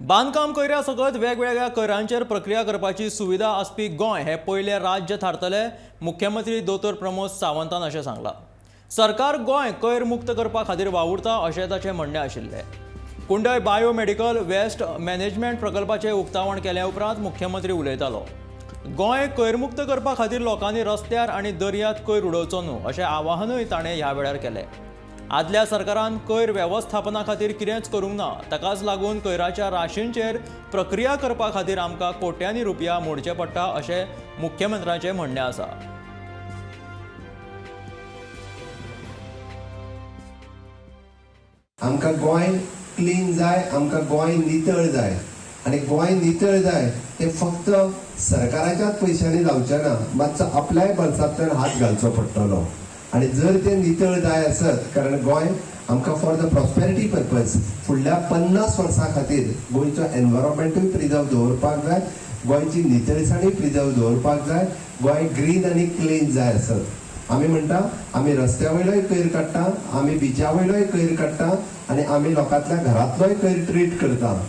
बांदकाम कोयरा सकत वेगवेगळ्या कोयरांचेर प्रक्रिया करपाची सुविधा आसपी गोंय हें पयलें राज्य थारतलें, मुख्यमंत्री दोतोर प्रमोद सावंतान अशें सांगलां. सरकार गोंय कोयर मुक्त करपा खातीर वावुरता अशें ताचें म्हणणें आशिल्लें. कुंडय बायो मेडिकल वेस्ट मॅनेजमेंट प्रकल्पाचें उक्तावण केल्या उपरांत मुख्यमंत्री उलयतालो. गोंय कोयरमुक्त करपा खातीर लोकांनी रस्त्यार आनी दर्यांत कोयर उडोवचो न्हू अशें आवाहनूय ताणें ह्या वेळार केलें. आदल्या सरकारान कोयर वेवस्थापना खातीर कितेंच करूंक ना, ताकाच लागून कोयराच्या राशींचेर प्रक्रिया करपा खातीर आमकां कोट्यांनी रुपया मोडचे पडटा अशें मुख्यमंत्र्याचें म्हणणें आसा. आमकां गोंय क्लीन जाय, आमकां गोंय नितळ जाय आनी गोंय नितळ जाय तें फक्त सरकाराच्याच पयशांनी जावचें ना, मातसो आपल्याय बोल्सांतल्यान हात घालचो पडटलो. आनी जर तें नितळ जाय आसत, कारण गोंय आमकां फॉर the prosperity purpose फुडल्या 50 वर्सां खातीर गोंयचो एनवायरमेंटूय प्रिजर्व दवरपाक जाय, गोंयची नितळसाणूय प्रिजर्व दवरपाक जाय, गोंय ग्रीन आनी क्लीन जाय आसत. आमी म्हणटा आमी रस्त्या वयलोय कोयर काडटा, आमी बिचा वयलोय कोयर काडटा आनी आमी लोकांतल्या घरांतलोय कोयर ट्रीट करता.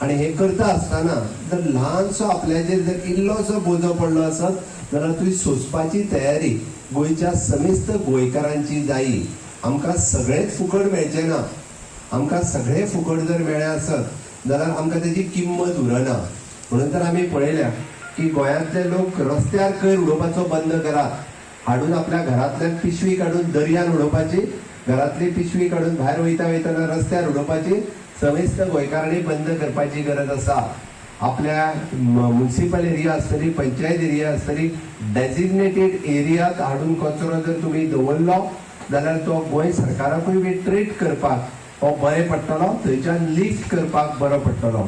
आनी हें करता आसतना जर ल्हानसो आपल्याचेर जर इल्लोसो बोजो पडलो आसत जाल्यार तुवें सोंसपाची तयारी गोंयच्या समेस्त गोंयकारांची जायी. आमकां सगळेंच फुकट मेळचें ना. आमकां सगळें फुकट जर मेळ्ळें आसत जाल्यार आमकां तेजी किंमत उरना. म्हणून तर आमी पळयल्या की गोंयांतले लोक रस्त्यार कोयर उडोवपाचो बंद करात, हाडून आपल्या घरांतल्यान पिशवी काडून दर्यान उडोवपाची, घरांतली पिशवी काडून भायर वयता वयतना रस्त्यार उडोवपाची समेस्त गोंयकारांनी बंद करपाची गरज आसा. आपल्या मुन्सिपल एरिया आसतली, पंचायत एरिया आसतली, डेजिग्नेटेड एरियात हाडून कचरो जर तुमी दवरलो जाल्यार तो गोंय सरकाराकूय बी ट्रीट करपाक हो बरें पडटलो, थंयच्यान लिफ्ट करपाक बरो पडटलो.